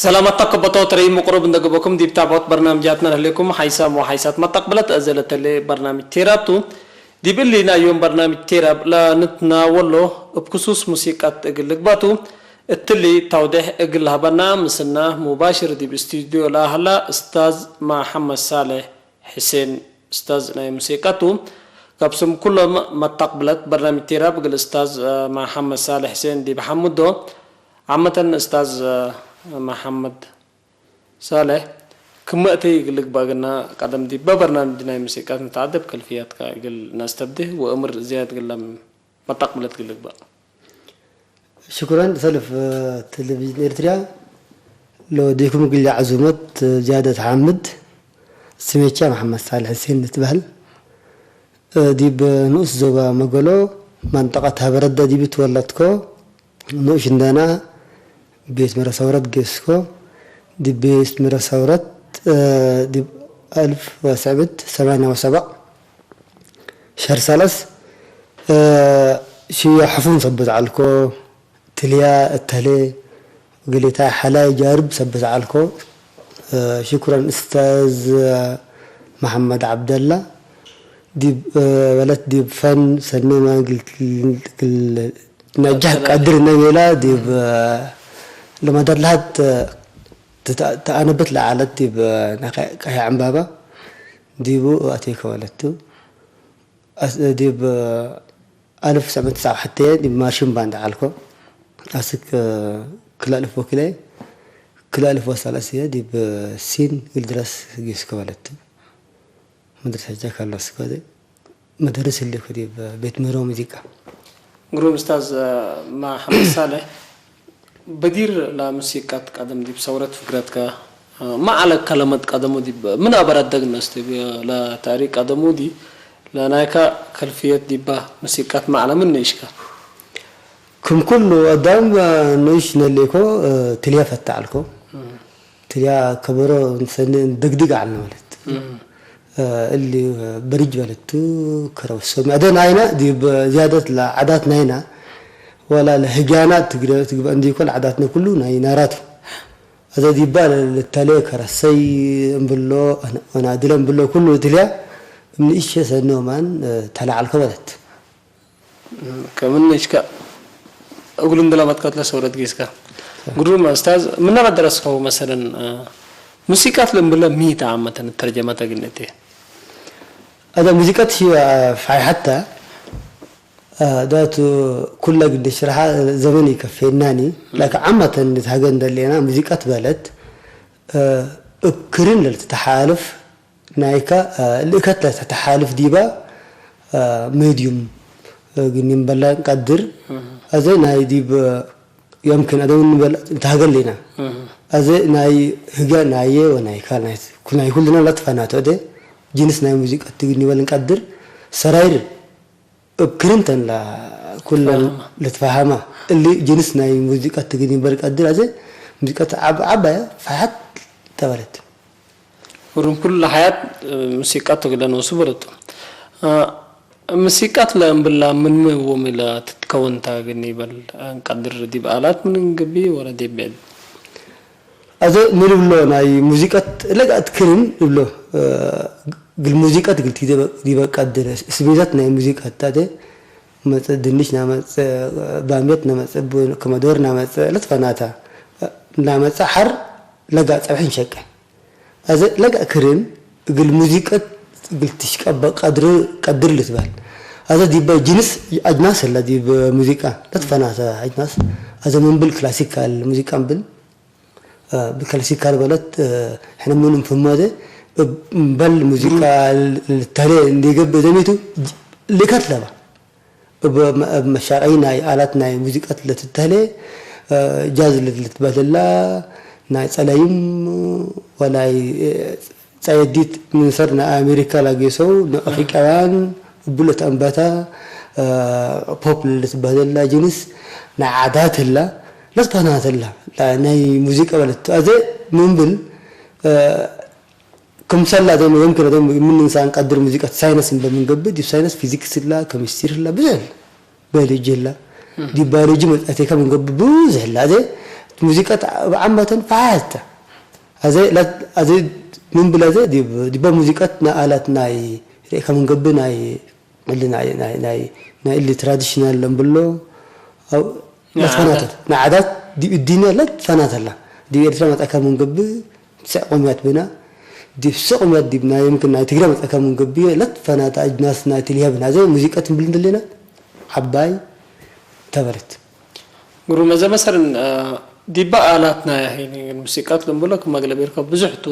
ሰላማት ተከበቶ ትረይ ምቁሩብ እንደገበኩም ዲብ ታቦት በርናምጃትና ንህሌኩም ሓይሳም ወሓይሳት መጠቅብለት እዘለተሌ በርናምጅ ቴራብቱ ዲብ እሊ ናዮም በርናምጅ ቴራብ ለንትናወሎ እብ ክሱስ ሙሲቃት እግል ልግባቱ እትሊ ታውዴሕ እግል ሀበና ምስና ሙባሽር ዲብ ስቱዲዮ ላህላ እስታዝ ማሐመድ ሳሌሕ ሕሴን እስታዝ ናይ ሙሲቃቱ፣ ካብ ስም ኩሎም መታቅብለት በርናምጅ ቴራብ እግል እስታዝ ማሐመድ ሳሌሕ ሕሴን ዲብ ሓሙዶ ዓመተን እስታዝ ማሐመድ ሳሌሕ ክመእተይ እግል ልግባእ ግና ቀደም ዲበ በርናምጅ ናይ ሙሲቃት ንትዓደብ ከልፍያትካ እግል ነስተብድህ ወእምር ዝያድ ግለም መታቅብለት እግል ልግባእ። ሽኩረን ሰልፍ ቴሌቪዥን ኤርትርያ ለወዲኩም ግሊ ዓዙመት ዝያደት ሓምድ ስሜቻ መሓመድ ሳልሕ ሕሴን ትበሃል። ዲብ ንኡስ ዞባ መገሎ መንጠቐት ሃበረደ ዲብ ትወለድኮ ንኡሽ እንደና ቤት ምረ ሰውረት ጌስኮ ዲብ ቤት ምረ ሰውረት ዲብ ኣልፍ ወሰብት ሰማንያ ወሰባ ሸር ሰለስ ሽዮ ሕፉን ሰብት ዓልኮ ትልያ እተሌ ግሌታይ ሓላይ ጃርብ ሰብት ዓልኮ ሽኩረን እስታዝ መሓመድ ዓብደላ ዲብ በለት ዲብ ፈን ሰኔማ ግል ነጃህ ቀድር ነጌላ ዲብ ለማዳት ለሃት ተኣነበት ለዓለት ዲብ ቀያ ዕምባባ ዲቡ ኣቴከ በለቱ ዲብ ኣልፍ ሰመንት ትስዓ ወሓደ ዲብ ማርሽን ባንድ ዓልኮ ኣስክ ክላልፍ ወኪለ ክላልፍ ወሳለስ እየ ዲብ ሲን ግልድረስ ጊስኮ በለቱ መድረሰ ጃ ካርሎስ ኮ መደርስ ህሌኮ ዲብ ቤት ምህሮ ሙዚቃ ግሩም እስታዝ ማሐመድ ሳልሕ በዲር ለሙሲቃት ቀደም ዲብ ሰውረት ፍክረትካ መዓለ ከለመት ቀደሙ ዲብ ምን ኣበረደግ ነስተ ለታሪክ ቀደሙ ዲ ለናይካ ከልፍየት ዲባ ሙሲቃት መዓለ ምን ንእሽካ ክም ኩሉ ኣዳም ንእሽ ነሌኮ ትልያ ፈታ ዓልኮ ትልያ ከበሮ ንሰኒ ንደግድግ ዓልና ማለት እሊ በሪጅ በለቱ ከረውሶም ኣደ ናይና ዲብ ዝያደት ለዓዳት ናይና ወላ ለህጃና ትግበ እንዲኮ ለዓዳትነ ኩሉ ናይ ናራቱ ኣዘ ዲባ ለተለ ከረሰይ እምብሎ ወናድለ እምብሎ ኩሉ ትልያ እምንእሸ ሰኖማን ተላዓልከ በለት ከምንሽካ እግሉ እንደላመትካት ለሰውረት ጌስካ ግሩም እስታዝ ምናላ ደረስከው መሰለን ሙሲቃት ለምብለ ሚት ዓመተን ተርጀመተ ግነቴ ኣዛ ሙዚቃት ሽዋ ፋይ ሓታ ዳቱ ኩላ ግዲ ሽርሓ ዘመን ይከፌናኒ ላከ ዓመተን ንትሃገ እንደሌና ሙዚቃት በለት እብ ክርን ለልትተሓልፍ ናይካ ልእከት ለተተሓልፍ ዲባ ሜድዩም ግን ይንበላ ቀድር ኣዘ ናይ ዲብ የምክን ኣደም ንበል ተሃገል ዲና ኣዘ ናይ ህጋ ናየ ወናይካ ናይ ኩልና ላትፋናቶ ደ ጅንስ ናይ ሙዚቃ ትግን ይበል ቀድር ሰራይር እብ ክርንተን ላ ኩለን ልትፋሃማ እሊ ጅንስ ናይ ሙዚቃ ትግን ይበል ቀድር ኣዘ ሙዚቃ ዓባያ ፋሓት ተበለት ወሩም ኩሉ ሓያት ሙሲቃት ተግለ ንወሱ በለቶ። ሙሲቃት ለእምብላ ምን ምን ወሚላ ትትከወንታ ግን ይበል ቀድር ዲብ ኣላት ምን ግቢ ወረ ዲብ ብዕድ ኣዘ ምን ብሎ ናይ ሙዚቀት ለጋእት ክርን ብሎ ግል ሙዚቀት ግልቲ ዲበ ቀድር ስሜዛት ናይ ሙዚቀት ኣደ መፀ ድንሽ ናመፀ ባምየት ናመፀ ከመዶር ናመፀ ለትፈናታ ናመፀ ሓር ለጋ ፀብሕን ሸቀ ኣዘ ለጋ ክርን እግል ሙዚቀት እግል ትሽቀበ ቀድር ልትበል ኣዘ ዲበ ጅንስ ኣጅናስ ህላ ዲብ ሙዚቃ ለትፈናተ ኣጅናስ ኣዘ ምንብል ክላሲካል ሙዚቃ ምብል ብክላሲካል በለት ሕነ ምን እንፍሞ ኣዘ እምበል ሙዚቃ ልተህለ እንዲገብእ ዘሚቱ ልከት ለባ እብ መሻቀይ ናይ ኣላት ናይ ሙዚቀት ለትተህሌ ጃዝ ልትበህልላ ናይ ጸለይም ወላይ ጸየዲት ምንሰር ናይ ኣሜሪካ ላጌሰው ንኣፍሪቃውያን እቡለት ኣንባታ ፖፕ ልትበህልላ ጅንስ ናይ ዓዳት ህላ ለትበህናት ህላ ናይ ሙዚቃ በለት ኣዘ ምንብል ክምሰላ ደሞ የምክን ደሞ ምን እንሳን ቀድር ሙዚቃ ሳይነስ እንበ ምንገብእ ዲብ ሳይነስ ፊዚክስ ላ ከሚስትሪ ላ ብዙሕ ላ ባዮሎጂ ላ ዲብ ባዮሎጂ መጻቴካ ምንገብእ ብዙሕ ላ ዘ ሙዚቀት ብዓመተን ፈሓሕተ። ኣዘ ላት ኣዘ ምን ብለ ዘ ዲብ ዲበ ሙዚቀት ናይ ኣላት ናይ ርእካ ምን ገብእ ናይ እሊ ናይ ናይ ናይ ናይ እሊ ትራዲሽናል ለምብሎ። ኣው ናይ ለትፈናተት ዓዳት። ናይ ዓዳት ዲብ እዲነ ለትፈናተላ። ዲብ ኤርትራ መጻካ ምን ገብእ ትስዕ ቆምያት ብና። ዲብ ስዕ ቆምያት ዲብ ናይ የምክን ናይ ትግረ መጻካ ምን ገብእ ለትፈናተ ኣጅናስ ናይ ትልያ ብና። ኣዘ ሙዚቀት ንብል እንደሌና ዓባይ ተበለት። ግሩም፣ እዚ መሰርን ዲባ ኣላት ናይ ሙሲቃት ለምብሎ ክመግለ ቤርካ ብዙሕቱ።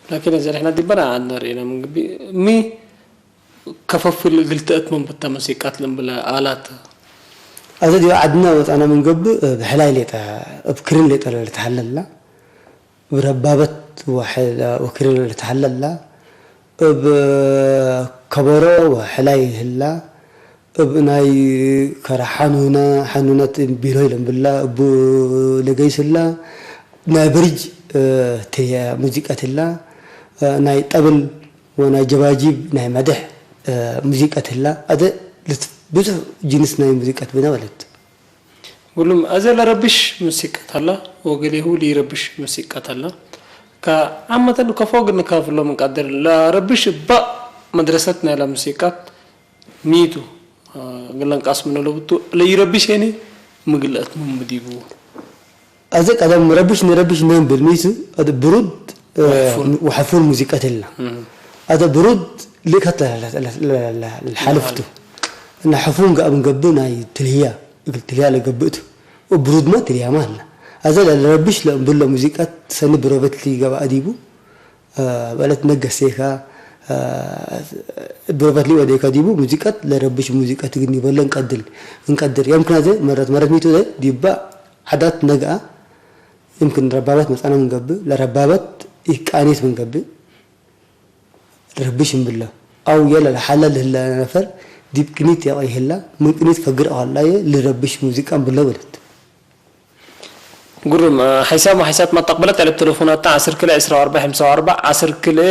ላኪን እዚ ርሕና ዲባ ናይ ኣድና ርኢና ምንግቢ ሚ ከፈፍል ግልተእት መንበታ ሙሲቃት ለምብለ ኣላት። ኣዘ ዲባ ዓድና ወጻና ምንገብእ ብሕላይ ሌጠ እብ ክርን ሌጠ ለልትሃለላ። ብረባበት ወክርን ለልትሃለላ። እብ ከበሮ ወሕላይ ህላ። እብ ናይ ከረ ሓኑነ ሓኑነት ቢሎ ይለምብላ እቡ ለገይስላ። ናይ ብርጅ ትየ ሙዚቀት ህላ። ናይ ጠብል ወናይ ጀባጂብ ናይ መድሕ ሙዚቀት ህላ። ኣደ ብዙሕ ጅንስ ናይ ሙዚቀት ብና በለት። ጉሉም ኣዘ ለረብሽ ሙሲቀት ኣላ። ወገሌሁ ሊረብሽ ሙሲቀት ኣላ። ከዓመተን ከፎ ግን ካፍሎም ቀድር ለረብሽ ባእ መድረሰት ናይላ ሙሲቀት ሚቱ ግለን ቃስ ምነ ለብቱ ለይረብሽ ሄኒ ምግልአት ምምዲቡ። ኣዘ ቀደም ረብሽ ንረብሽ ነንብል ሚቱ ኣደ ብሩድ ወሐፉን ሙዚቀት ልና። ኣደ ብሩድ ልእከት ለሓለፍቱ እና ሕፉን ጋእ ምንገብእ ናይ ትልህያ እግል ትልህያ ለገብእቱ። ብሩድማ ትልያማ ኣላ። ኣዘ ለረብሽ ለእንብሎ ሙዚቀት ሰኒ ብሮበትሊ ገባ ኣዲቡ በለት ነገሴካ ብሮበትሊ ወደካ ዲቡ ሙዚቀት ለረብሽ ሙዚቀት ግን ይበሎ እንቀድል እንቀድር የምክና ዘ መረት መረት ሚቱ ዘ ዲባ ዓዳት ነግኣ። የምክን ረባበት መጻና ምንገብእ ለረባበት ይቃኔት ምንገብእ። ርብሽ እምብሎ ኣው የለ ለሓለ ልህለ ነፈር ዲብ ቅኒት የቐይህላ ምን ቅኒት ፈግር ኣቐላየ ልረብሽ ሙዚቃ እምብሎ በለት። ጉሩም ሓይሳብ ሓይሳት ማጣቅበለት ዕለብ ተለፎናታ ዓስር ክልኤ ዕስራ ኣርባ ሓምሳ ኣርባ ዓስር ክልኤ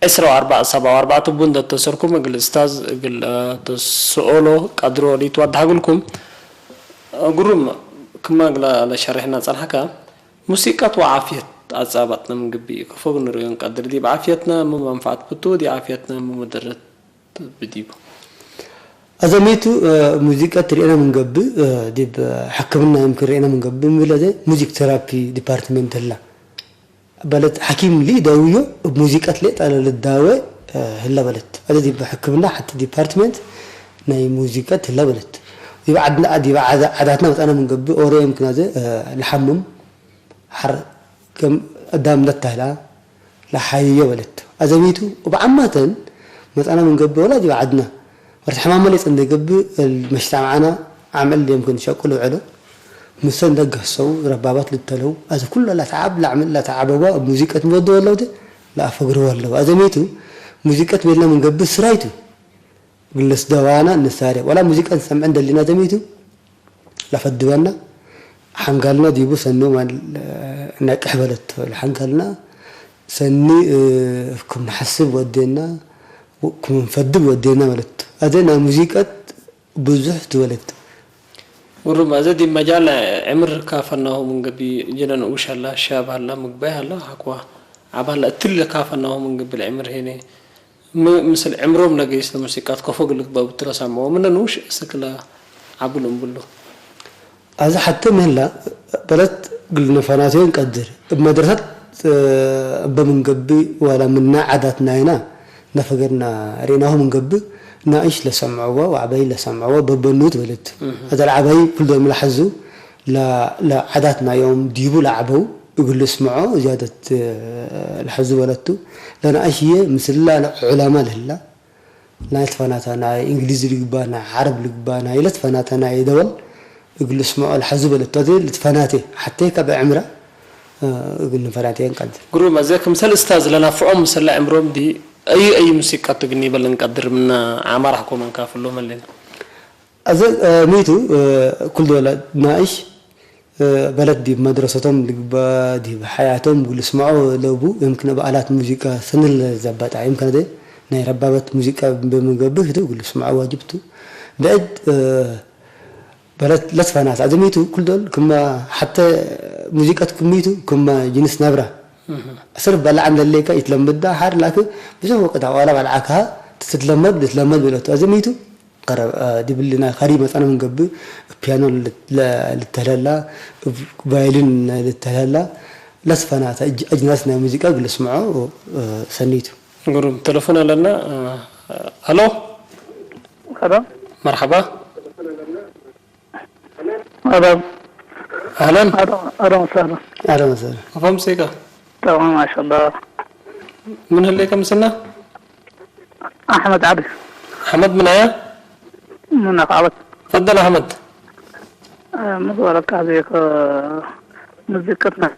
ዕስራ ኣርባ ሰባ ኣርባ ትቡ እንደተሰርኩም እግል እስታዝ እግል ተስኦሎ ቀድሮ ሊት ዋድሃግልኩም። ጉሩም ክማ ግላ ለሸርሕና ጸንሐካ ሙሲቀት ወዓፍየት ኣጻባጥና ምን ግቢ ከፎግ ንርእዮን ቀድር ዲብ ዓፍየትና ምን መንፈዓት ብቱ ዲ ዓፍየትና ምን መደረት ብዲቡ። ኣዘሜቱ ሙዚቀት ርኤና ምንገብእ ዲብ ሕክምና የምክን ርኤና ምንገብእ ምብለ ዘ ሙዚክ ቴራፒ ዲፓርትመንት ህላ። በለት ሓኪም ሊ ደውዮ እብ ሙዚቀት ሌ ጣለ ልዳወ ህላ በለት። ኣዘ ዲብ ሕክምና ሓቲ ዲፓርትመንት ናይ ሙዚቀት ህላ በለት። ዲብ ዓድና ዲብ ዓዳትና መጻና ምንገብእ ኦሮ የምክን ኣዘ ልሓምም ሓር ከም ኣዳም ለታህላ ለሓይዮ በለት። ኣዘሚቱ እብ ዓማተን መጻና ምንገብእ ወላ ዲብ ዓድና ወርት ሕማመ ሌጸ እንደገብእ መሽታ መዓና ዓምዕል የምክን ሸቁ ልውዕሎ ምሰ እንደገሰው ረባባት ልተለው ኣዚ ኩሎ ላተዓብ ላዕምል ላተዓበዋ እብ ሙዚቀት ምወደወ ኣለውደ ለኣፈግርዎ ኣለዉ። ኣዘሚቱ ሙዚቀት ቤልና ምንገብእ ስራይቱ ግልስ ደዋና ንሳደ ዋላ ሙዚቃ ንሰምዕ እንደሊና ዘሚቱ ለፈድበና ሓንጋልና ዲቡ ሰኑ ነቅሕ በለቶ ሓንጋልና ሰኒ ክም ንሓስብ ወዴና ክም ንፈድብ ወዴና በለቶ። ኣዘ ናይ ሙዚቀት ብዙሕ ትበለት። ጉሩም ኣዘ ዲ መጃል ዕምር ካፈናሁ ምንገቢ ጅነን ኡሽ ኣላ ሻብ ኣላ ምግባይ ኣላ ሓኳ ዓባላ እትል ካፈናሁ ምንገቢ ዕምር ሄኔ ም- ምስል ዕምሮም ለገይስ ለሙሲቃት ከፎ ግልግባቡ ትረሳምዎ ምነ ንኡሽ እስክለ ዓቡል እምብሉ። ኣዚ ሓተ ምህላ በለት ግል ነፈናትዮ ንቀድር እብ መድረሰት እበ ምንገብእ ዋላ ምና ዓዳት ናይና ነፈገርና ርኢናሁ ምንገብእ ናእሽ ለሰምዕዎ ወዕበይ ለሰምዕዎ በበኑት በለት። ኣዘ ለዓበይ ኩል ዶም ለሐዙ ለዓዳት ናዮም ዲቡ ለዓበው እግል ልስምዖ ዝያደት ለሐዙ በለቱ። ለናእሽ እየ ምስላ ዑላማ ለህላ ናይ ልትፈናታ ናይ እንግሊዝ ልግባ ናይ ዓረብ ልግባ ናይ ለትፈናታ ናይ ደወል እግል ልስምዖ ለሐዙ በለቱ። ኣዘ ልትፈናቴ ሓቴ ካብ ዕምራ እግል ንፈናቴ ንቀድር። ግሩም ኣዘ ክምሰል እስታዝ ለናፍዖም ምሰላ ዕምሮም ዲ ኣዩ ኣዩ ሙሲቃ ትግኒ በል ንቀድር ምና ዓማር ኣሕኮመን ካፍሎ መሌና። ኣዘ ሚቱ ኩል ዶላ ናእሽ በለት ዲብ መድረሰቶም ልግባ ዲብ ሓያቶም ግል ልስምዖ ለቡ የምክን እብ ኣላት ሙዚቃ ሰንል ዘባጣ የምክን ኣዘ ናይ ረባበት ሙዚቃ ብምገብህ ቱ ግል ልስምዖ ዋጅብቱ። ብዕድ በለት ለትፈናት ኣዘሚቱ ኩል ዶል ክማ ሓተ ሙዚቀት ክሚቱ ክማ ጅንስ ነብራ። እህ። ሰልፍ በላዕ እንደሌካ ይትለምዳ ሓር ላክ ብዙ ወቅት ኣዋላ ባልዓካ ትትለመድ ልትለመድ ብለቱ። እዚ ሚቱ ቀረብ፣ እ፣ ዲብልና ካሪ መጻና ምንገብእ ፒያኖ ልት-፣ ለ-፣ ልተለላ፣ ቫዮሊን ልተለላ፣ ለስፋናታ እጅ-፣ ኣጅናስ ናይ ሙዚቃ ግልስምዖ፣ እ፣ ሰኒቱ። ግሩም። ቴሌፎን ኣለና። እ፣ ኣሎ። ኣሎ። መርሓባ። ኣሎ። ኣህለን። ኣሎ፣ ኣሎ፣ መሳሎ። ኣሎ፣ መሳሎ። ከፎም ሴካ። ተማም፣ ማሻኣላ። ምን ህሌከ ምስና? ኣሕመድ ዓሊ። ኣሕመድ ምን ኣያ? ምን ኣኽዓበት። ፈደል ኣሕመድ። እ፣ ምግባረካ ዜከ ሙዚቀት ናይ፣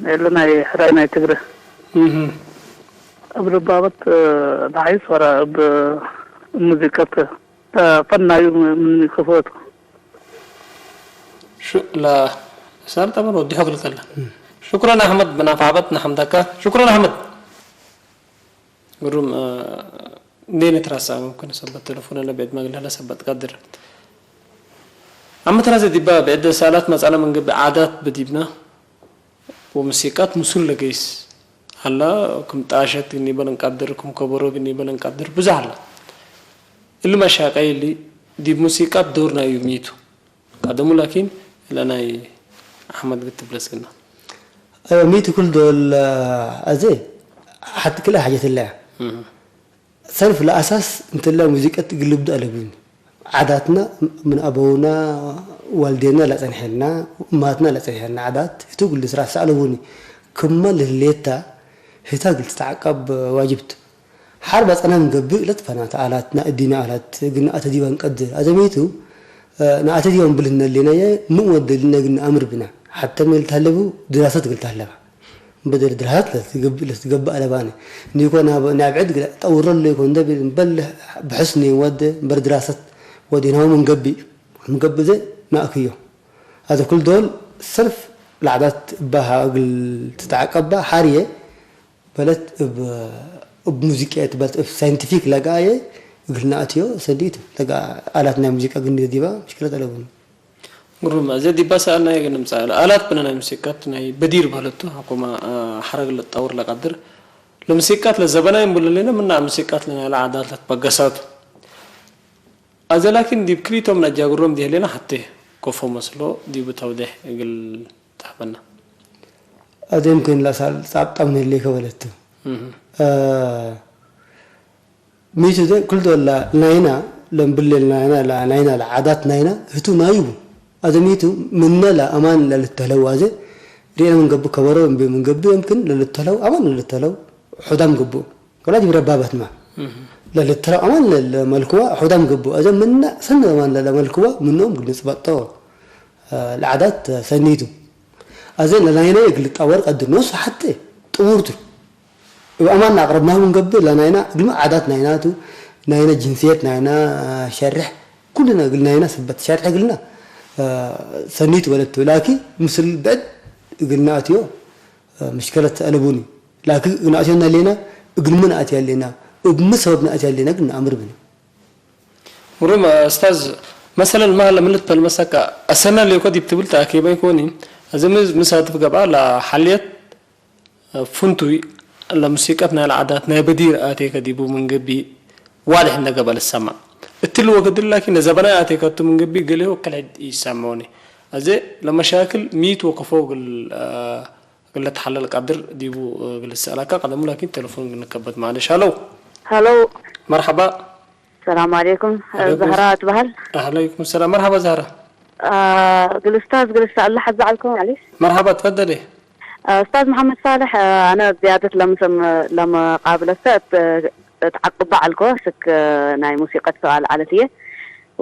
ናይ፣ ናይ ሕራይ ናይ ትግረ። እህ። እብ ልባበት፣ እ፣ ንዓይስ ወራ እብ ሙዚቀት፣ እ፣ ፈናዩ ምን ክፈቱ። ሹ-፣ ላ-፣ ሳር ጠመር ወዲሑ ክልከላ። እም። ሹክረን ኣሕመድ ብናፍ ዓበት ንሓምዳካ። ሹክረን ኣሕመድ። ግሩም፣ እ፣ እንዴ ነትራሳ ሙምክን ሰበት ቴሌፎን ለበ ዕድመ ግለለ ሰበት ቀድር። ኣመትራዘ ዲባ ብዕደ ሰኣላት መጻና መንገቢ ዓዳት በዲብና ወሙሲቃት ምሱል ለገይስ ኣላ፣ ክም ጣሸት ግን ይበለን ቀድር፣ ክም ከበሮ ግን ይበለን ቀድር፣ ብዙሕ ኣላ። እሊ መሻቀይ እሊ ዲብ ሙሲቃት ዶር ናዩ ሚቱ። ቀደሙ ላኪን ለናይ ኣሕመድ ግትብ ለስግና። ኣዮ፣ ሚቱ ኩል ዶል፣ ኣዜ፣ ሓቲ ክልእ ሓጀት እለያ። እህ። ሰልፍ ለኣሳስ እንትለ ሙዚቀት ግልብድ ኣለብኒ። ዓዳትና ምን ኣበውና ዋልዴና ለጸንሐልና፣ እማትና ለጸንሐልና ዓዳት፣ ህቱ ግል ስራ ሰኣለቡኒ። ክመ ልህሌታ፣ ህታ ግል ትተዓቀብ ዋጅብት። ሓር ባጸና ንገብእ ለትፈናተ ኣላት፣ ናእዲና ኣላት፣ ግን ኣተዲባ ንቀድር። ኣዘሜቱ፣ እ፣ ንኣተዲባ ንብልህነ ሌናየ፣ ምእወደልና ግን ኣምር ብና። ሓተ ሜል ታለቡ፣ ድራሰት ግል ታለባ። እምበደር ድራሰት ለትገብ-፣ ለትገብ ኣለባነ። ኒኮ ናብ፣ ናብ ዕድ ግለ ጠውረሎ ይኮን ደብል፣ እምበል ብሕስኒ ወደ፣ እምበር ድራሰት ወዲናው ምንገቢ፣ ምንገቢ ዘ ናእክዮ። ኣዘ ኩል ዶል ሰልፍ ለዓዳት እባሃ እግል ትተዓቀባ ሓርየ፣ በለት እብ፣ እብ ሙዚቃ እት በለት እብ ሳይንቲፊክ ለጋየ እግልና ኣትዮ ሰዲት ለጋ ኣላት ናይ ሙዚቃ ግን ዲባ ምሽክለት ኣለቡን። ግሩም፣ እዚ ዲባ ሰኣልና ግን ምጻ ኣላት ብነ ናይ ሙዚቃት ናይ በዲር በለቱ፣ ሐኮማ፣ አ፣ ሐረግ ለጣውር ለቀድር። ለሙዚቃት ለዘበናይ እምብሉ ለና ምና ሙዚቃት ለናይ ለዓዳት በገሳቱ። ኣዘ ላኪን ዲብ ክሊቶም ነጃግሮም ዲህሌና ሐቴ ኮፎ መስሎ ዲቡ ተውዴሕ እግል ተሕበና። ኣዘ ምክን ላሳል ጻብጣም ንህሌከ በለቱ። እህ። እ፣ ሚቱ ዘ ክልተ ወላ ናይና ለምብሌል ናይና ላ-፣ ናይና ለዓዳት ናይና ህቱ ናዩ። ኣዘ ሚቱ ምነ ለኣማን ለልተለው ኣዘ ሪኤና ምንገብእ ከበሮ እምቢ ምንገብእ የምክን ለልተለው ኣማን ለልተለው ሑዳም ገብኡ። ከላ ጅብረ ባባትማ። እህ። ለልተለው ኣማን ለመልክዋ ሑዳም ገብኡ። ኣዘ ምነ ሰነ ኣማን ለመልክዋ ምኖም ግንጽ በጦ፣ እ፣ ለዓዳት ሰኒቱ። ኣዘ ለናይና የግል ጣወር ቀድር ኖስ ሓቴ ጥውርቱ። እብ ኣማን ኣቅረብናሁ እንገብእ ለናይና እግልሚ ዓዳት ናይናቱ፣ ናይና ጅንስየት ናይና ሸርሕ፣ ኩልና እግል ናይና ሰበት ሸርሕ እግልና፣ እ፣ ሰኒት ወለቱ። ላኪ ምስል ብዕድ እግልና ኣትዮ፣ እ፣ ምሽከለት ኣለቡኒ። ላኪ እግና ኣትዮ ናሌና፣ እግልምን ኣትያ ሌና፣ እብ ምን ሰበብ ናእትያ ሌና ግን ኣምር ብኒ። ግሩም፣ ኡስታዝ፣ መሰለን መሃለ ምልት ፐልመሰካ ኣሰና ሌኮ ዲብ ትብል ተኣኪበ ይኮኒ፣ እዚ ምስ-፣ ምሳትፍ ገብኣ ለሓልየት ፍንቱይ ለሙሲቀት ናይ ለዓዳት ናይ በዲር ኣቴከ ዲቡ ምን ገቢ ዋድሕ እንደ ገበ ልሰማዕ። እትሊ ወክድ ላኪን ነዘበናይ ኣቴከቱ ምን ገቢ ገሌ ወከል ሕድ ይሰምዑኒ። ኣዜ ለመሻክል ሚት ወከፎ ግል፣ አ፣ ግል ለተሓለል ቀድር ዲቡ፣ አ፣ ግል ሰላካ ቀደሙ ላኪን ቴሌፎን ግንከበት ማለሽ። ሃሎ። ሃሎ። መርሐባ። ሰላም ዓለይኩም። ዓለይኩም ዛህራ ትበሃል። ዓለይኩም ሰላም። መርሐባ ዛህራ። አ፣ ግል ኡስታዝ፣ ግል ሰኣላ ሓዛ ዓልኩም፣ ማለሽ። መርሐባ፣ ትፈደሊ። አ፣ ኡስታዝ መሐመድ ሳልሕ፣ አ፣ ኣነ ዝያደት ለምሰም-፣ ለመቃብለሰ እት-፣ እትዓቅባ ዓልኮ፣ ስክ ናይ ሙሲቀት ሰኣል ዓለት እየ።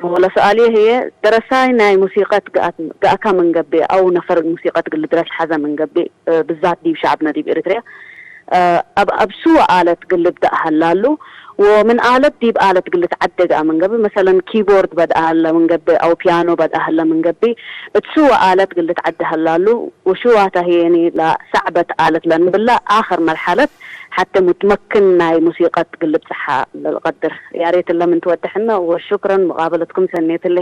ወለ ሰኣል እየ ህየ፣ ደረሳይ ናይ ሙሲቀት ገኣት-፣ ገኣካ መንገቤ፣ ኣው ነፈር ሙሲቀት ግልድረስ ሓዘ መንገቤ፣ እ፣ ብዛት ዲብ ሸዕብነ ዲብ ኤሪትርያ፣ እ፣ ኣብ፣ ኣብ ስወ ኣለት ግልብ ደኣ ሀላሉ፣ ወምን ኣለት ዲብ ኣለት ግልት ዓደ ገኣ መንገቢ፣ መሰለን ኪቦርድ በድኣ ሀለ መንገቢ፣ ኣው ፒያኖ በድኣ ሀለ መንገቢ፣ እት ስወ ኣለት ግልት ዓደ ሀላሉ፣ ወሽዋታ ህየኒ ለሳዕበት ኣለት ለንብላ፣ ኣኸር መርሐለት፣ ሐተ ሙትመክን ናይ ሙሲቀት ግልብ ጽሓ ለልቀድር። ያሬት ለምን ትወድሕና፣ ወሹክረን ሙቃበለትኩም ሰኔትሌ።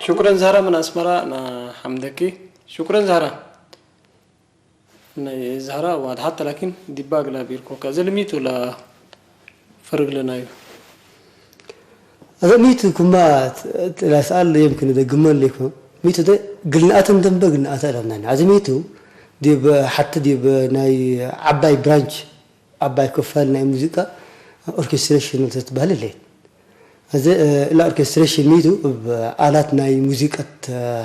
ሹክረን ዛህራ ምን ኣስመራ ናሐምደኪ። ሹክረን ዛህራ። ናይ ዛህራ ዋት ሓታ ላኪን ዲባ ግላ ቢርኮ ከዘል ሚቱ ላ ፈርግ ለናዩ هذا ميتو كما لا سأل يمكن إذا قمنا لكم ميتو ده قلنا أتن دم بقلنا أتن لنا هذا ميتو دي حتى دي ناي عباي برانش عباي كفال ناي موسيقى orchestration تتبهل ليه እዚ እላ ኦርኬስትሬሽን ሚቱ ብ ኣላት ናይ ሙዚቀት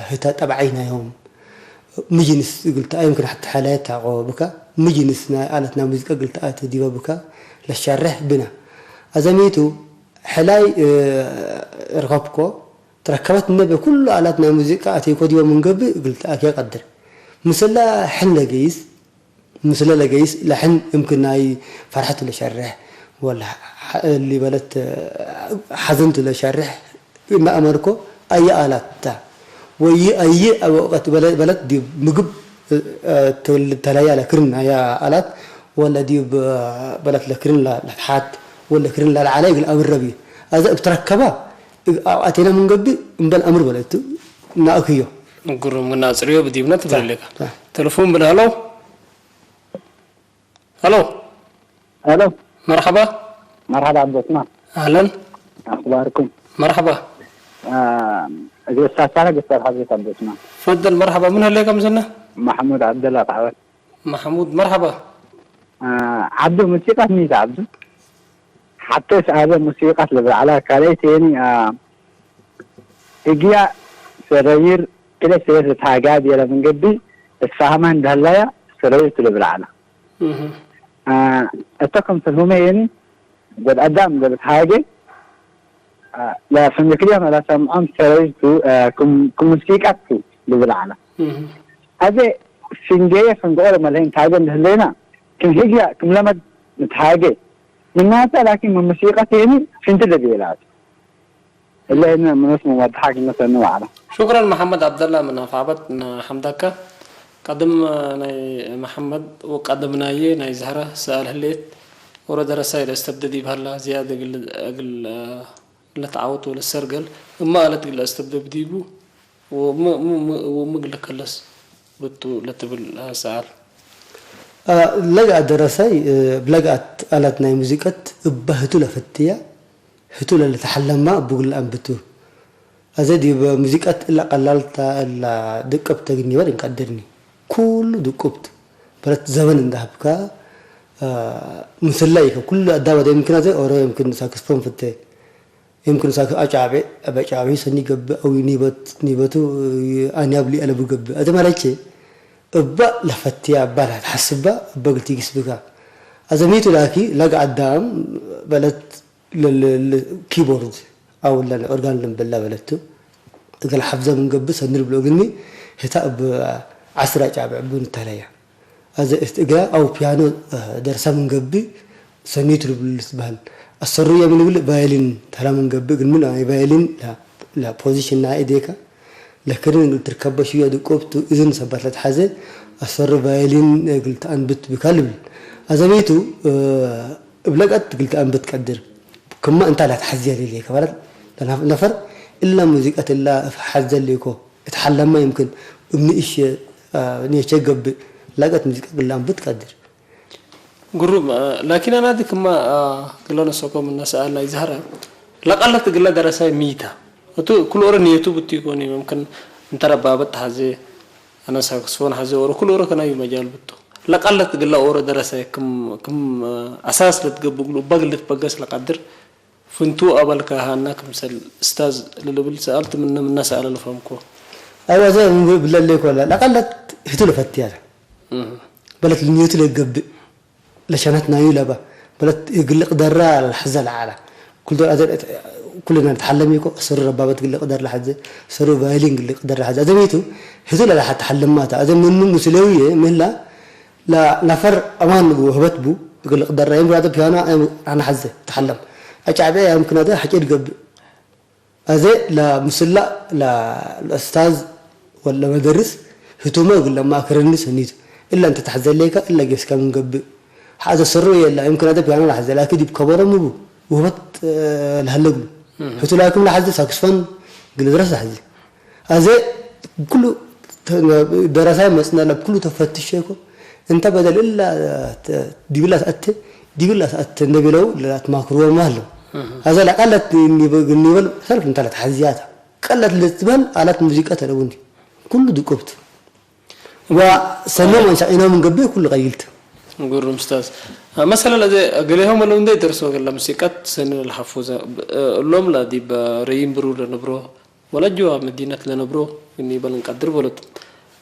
ህታ ጠብዓይ ናዮም ምጅንስ ግልታ ኣይምክን ሓቲ ሓላየት ታቆ ብካ ምጅንስ ናይ ኣላት ናይ ሙዚቀ ግልታ ኣት ዲበ ብካ ለሻርሕ ብና ኣዘ ሚቱ ሕላይ ርኸብኮ ትረከበት ነበ ኩሉ ኣላት ናይ ሙዚቃ ኣተይኮ ዲበ ምንገብእ ግልታ ኣት የቀድር ምስላ ሕን ለገይስ ምስለ ለገይስ ለሕን እምክናይ ፈርሐት ለሸርሕ ወላ ሊበለት ሓዘንት ለሸርሕ እናእመርኮ ኣየ ኣላት ታ ወይ ኣየ ኣብ ወቀት በለት ዲብ ምግብ ተለያ ለክርን ኣያ ኣላት ወለ ዲብ በለት ለክርን ለትሓት ወለ ክርን ለልዓላይ እግል ኣብረብ እዩ ኣዘ እብትረከባ ኣብኣቴና ምንገብእ እምበል ኣምር በለቱ ናእክዮ ግሩም ግን ኣጽርዮ ብዲብና ትብል ኣለካ ተለፎን ብን ሃሎ ሃሎ ሄሎ መርሓባ መርሓባ ኣቦትና ኣህለን ኣኽባርኩም መርሓባ እግሪ ሳሳረ ግበር ሓብሬት ኣቦትና ፈደል መርሓባ ምን ህለካ ምስልና ማሕሙድ ዓብደላ ካዕበት ማሕሙድ መርሓባ ዓብዱ ሙሲቃት ሚት ዓብዱ ሓተስ ኣበ ሙሲቃት ልብል ዓላ ካልኣይ ቴኒ ህግያ ሰረይር ክለ ሰየር ታጋ ዲረ መንገዲ እሳሃማ እንዳላያ ሰረይር ትልብል ዓላ እቶ ከም ሰልሁመ የኒ ወድ ኣዳም ለብት ሃገ ለፍንግክልያ መላ ሰምዖም ሰረይቱ ክሙሲቃት ልብል ዓላ ኣዘ ፍንገየ ፍንገኦ ለመለይን ታገ እንደህለይና ክም ህግያ ክም ለመድ ንትሃገ ምናተ ላኪን መሙሲቃት የኒ ፍንት ለብየላት እለ እነ ምኖስ መዋድሓ ክነሰኒ ዋዕላ شكرا محمد عبد الله من أفعبت حمدك قدم ናይ መሓመድ ወቃደምናየ ናይ ዛህራ ሰኣል ህሌት ወረ ደረሳይ ለእስተብደድ ይብሃላ ዝያደ እግል ለተዓወት ወለ ሰርገል እማ ኣለት ግለ እስተብደብ ዲቡ ወምግለ ከለስ ብቱ ለትብል ሰኣል ለግኣት ደረሳይ ብለግኣት ኣላት ናይ ሙዚቀት እባ ህቱ ለፈትያ ህቱ ለልተሓለማ እቡ ግለ ኣንብቱ ኣዘ ዲብ ሙዚቀት እላ ቀላልታ እላ ድቀብ ተግኒ ወር እንቀድርኒ ኩሉ ድቁብት በረት ዘበን እንዳህብካ ምስላ ይከ ኩሉ ኣዳባ ደ يمكن ኣዘ ኦሮ يمكن ሳክስፎን ፍተ يمكن ሳክ ኣጫቤ ኣበጫቤ ሰኒ ገብእ ኣዊ ኒበት ኒበቱ ኣንያብ ሊአለቡ ገብእ ኣዘ ማለቼ እባ ለፈትያ እባ ላትሓስባ እባ ግልቲ ግስብካ ኣዘ ሚቱ ላኪ ለግ ኣዳም በለት ኪቦርድ ኣውላ ኦርጋን ልምበላ በለቱ እገለ ሓብዛ ምንገብእ ሰኒ ልብሎ ግኒ ህታ እብ ዓስር ኣጫብዕ ቡ ንተለያ ኣዘ እት እገላ ኣው ፒያኖ ደርሳ ምንገብእ ሰኒት ልብሉ ልትበሃል ኣሰሩ የም ልብል ቫዮሊን ተራ ምንገብእ ግን ምን ናይ ቫዮሊን ፖዚሽን ናይ እዴካ ለክርን እግል ትርከበ ሽዮ ድቆብቱ እዝን ሰባት ለትሓዘ ኣሰሩ ቫዮሊን እግል ተኣንብት ብካ ልብል ኣዘ ሚቱ እብለቀት ግልቲ ኣንብት ቀድር ክማ እንታ ላትሓዝያ ሌሌ ከባላት ነፈር እላ ሙዚቀት እላ ሓዘ ሌኮ እትሓለማ يمكن እምንእሽ ኔቸ ገብእ ላቀት ሙዚቃ ግላ ኣንብት ቀድር ግሩም ላኪን ኣናዲ ክማ ግለ ነሰኮም እናሰኣልና ይዛህራ ለቃለት ግለ ደረሳይ ሚታ እቱ ኩሉ ኦረ ንየቱ ብቱ ይኮን ممكن እንተረባበት ሓዘ ኣነ ሳክስፎን ሓዘ ኦረ ኩሉ ኦረ ከናዩ መጃል ብቱ ለቃለት ግላ ኦረ ደረሳይ ክም ኣሳስ ለትገብእ ግሉ እባ ግለ ትበገስ ለቃድር ፍንቱ ኣበልካ ሃና ክምሰል እስታዝ ልልብል ሰኣልት ምነ ምና ሰኣለ ልፈምኮ ኣይዋ ዘ ብለለ ይኮላ ለቃለት ህቱ ለፈትያ በለት ልንየቱ ለገብእ ለሸነት ናዩ ለባ በለት ግልቅ ደራ ለሐዘ ለዓላ ኩልቶ ኣዘ ኩልና ንተሓለም ይኮ ሰሩ ረባበት ግልቅ ደር ለሐዘ ሰሩ ቫይሊን ግልቅ ደር ለሐዘ ኣዘ ሚቱ ህቱ ለላሓ ተሓለማታ ኣዘ ምኑ ምስለውየ ምህላ لا نفر أمان بو هبت بو يقول لك درا يمكن هذا بيانا أنا حزة تحلم أشعبي يمكن هذا حكي القب هذا لا مسلا لا الأستاذ ولا مدرس هتوما يقول لما كرني سنيت إلا أنت تحزن ليك إلا جيس كم قب هذا سر يلا يمكن هذا بيانا حزة لكن يبقى برا مبو وهبت لهلقو هتو لكن لحزة ساكسفون قل درس حزة ኣዘ ኩሉ ደረሳይ መፅና ለ ኩሉ ተፈትሸ ይኮ እንተ በደል እላ ተ-፣ ዲብላ ተኣተ፣ ዲብላ ተኣተ እንደበለው ለላት ማክርዎም አለው። አዛ ላቃለት ኒበ-፣ ኒበል ሰልፍ እንታ ለተሐዝያታ። ቀለት ልትበል አላት ሙዚቃ ተለቡኒ። ኩሉ ድቁብት። ዋ ሰኖም አንሻ ኢና ምን ገብር ኩሉ ቀይልት። ጉሩም ኡስታዝ። መሰለን እዚ ገሌሆም ኣለው እንደ ይደርሶ ገለ ሙዚቃት ሰኒ ለሓፉ ዘ-፣ እሎም ላ ዲብ ረይም ብሩ ለነብሮ ወላ ጅዋ መዲነት ለነብሮ ይበል እንቀድር በሎት።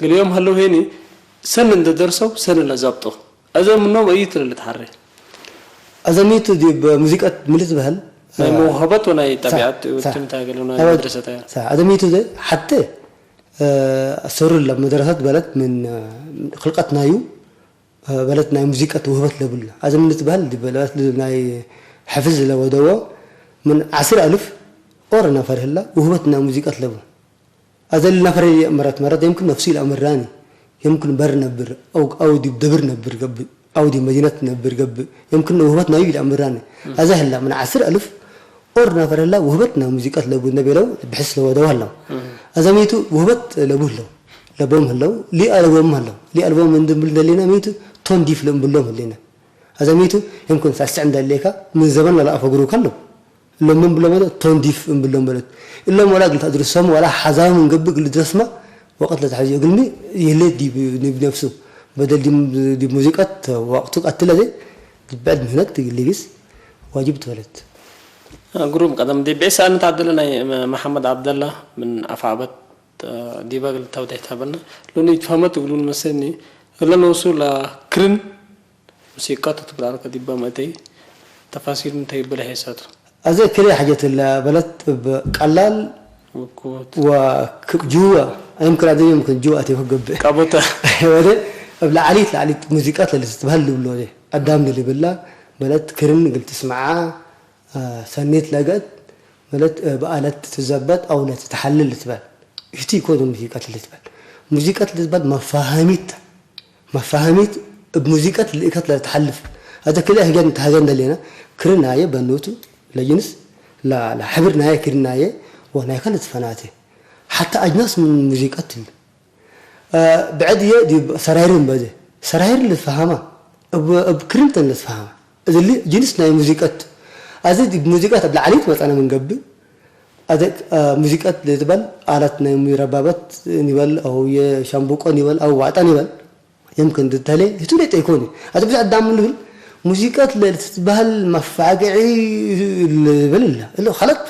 ገሌዮም ሀለው ሄኒ ሰን እንደ ደርሰው ሰን ለዛብጦ። እዘ ምኖም እዩ ትልል ትሓሬ። ኣዘሚቱ ዲብ ሙዚቀት ምልት በህል ናይ መውሀበት ወናይ ሳ-፣ ጠቢዓት ሳ-፣ ትምታ ገለ ናይ ኣወ-፣ መድረሰት እያ። ሳ-፣ ኣዘሚቱ ዘ-፣ ሓተ፣ እ፣ ሰሩ ለ መድረሰት በለት ምን፣ እ፣ ክልቀት ናዩ፣ እ፣ በለት ናይ ሙዚቀት ውህበት ለብሉ። ኣዘሚቱ በህል ዲብ በለት ናይ ሕፍዝ ለወደዎ ምን ዓስር ኣልፍ ኦር ነፈር ህላ ውህበት ናይ ሙዚቀት ለቡ። أذا النفر مرات مرات يمكن نفسي الأمر راني، يمكن بر نبر أو أو دي بدبر نبر قب أو دي مدينة نبر قب يمكن وهبتنا يجي الأمر راني. أذا هلا من عسر ألف أور نفر هلا وهبتنا موسيقى لبو نبيلو بحس لو دو هلا. أذا ميتو وهبت لبو هلو لبوم هلو لي ألبوم هلو لي ألبوم من دم بلدلينا ميتو تون ديف لم بلوم هلينا. أذا ميتو يمكن ساسع عند الليكا من زمان لا أفقرو كلو. እሎም ምን ብሎም ማለት ቶን ዲፍ እምብሎም ማለት እሎም ወላ ግልታ ድርሶም ወላ ሓዛዊ ምን ገብእ ግል ድረስማ ወቀት ለተሓዚኦ ግልሚ ይህለ ዲብ ዲብ ነፍሱ በደል ዲብ ዲብ ሙዚቀት ወቅቱ ቀትለ ዘ ድበዕድ ምህነት ትግልግስ ዋጅብ ትበለት። ግሩም ቀደም ዲብ ዒሳ እንታደለ ናይ መ-፣ መሓመድ ዓብደላ ምን ኣፋዕበት ዲባ ግል ታውዳይ ታበልና ሎኒ ይትፋመት እግሉን መሰኒ እለ ነውሱ ላ ክርን ሙሲቃ ትትብላልከ ዲባ መእተይ ተፋሲል እንተ ይበለ ሄሳቱ። ኣዘ ክልኤ ሓጀት እለ በለት እብ ቀላል ውኩት። ወክቅ ጅዋ ኣይምክን ኣዘ ይምክን ጅዋ ኣትዮ ክገብእ። ቃቦታ። ወደ እብ ለዓሊት ለዓሊት ሙዚቃት ለልትትበሃል ልብሎ ወደ ኣዳም ልብላ በለት ክርን ግል ትስምዓ፣ አ፣ ሰኔት ለገት በለት፣ አ፣ በኣለት ትዘበጥ ኣው ለትትሓልል ልትበል። እሽቲ ይኮን ሙዚቃት ልትበል። ሙዚቃት ልትበል መፋሃሚት መፋሃሚት እብ ሙዚቀት ልእከት ለተሓልፍ። ኣዘ ክልኤ ህገን ተሃገን ደሌና፣ ክርናየ በኖቱ ለጅንስ፣ ላ-፣ ላ ሕብር ናየ ክርናየ ወናይ ከልት ፈናቴ። ሓታ ኣጅናስ ምን ሙዚቀት ትል። አ፣ ብዕድየ ዲብ ሰራይር እምበዘ። ሰራይር ልትፈሃማ፣ እብ፣ እብ ክርንተን ልትፈሃማ። እዝሊ ጅንስ ናይ ሙዚቀት። ኣዘ ዲብ ሙዚቀት ኣብ ላዕሊት መጻና ምን ገብእ፣ ኣዘ፣ አ፣ ሙዚቀት ልትበል ኣላት ናይ ሙይ ረባበት ኒበል፣ ኣው የሻምቡቆ ኒበል፣ ኣው ዋጣ ኒበል። يمكن دتالي هتو ليت يكوني. هذا بس عدام من نقول موسيقى ل-، تتبهل مفاجعي ل-، بل الله. إلا خلط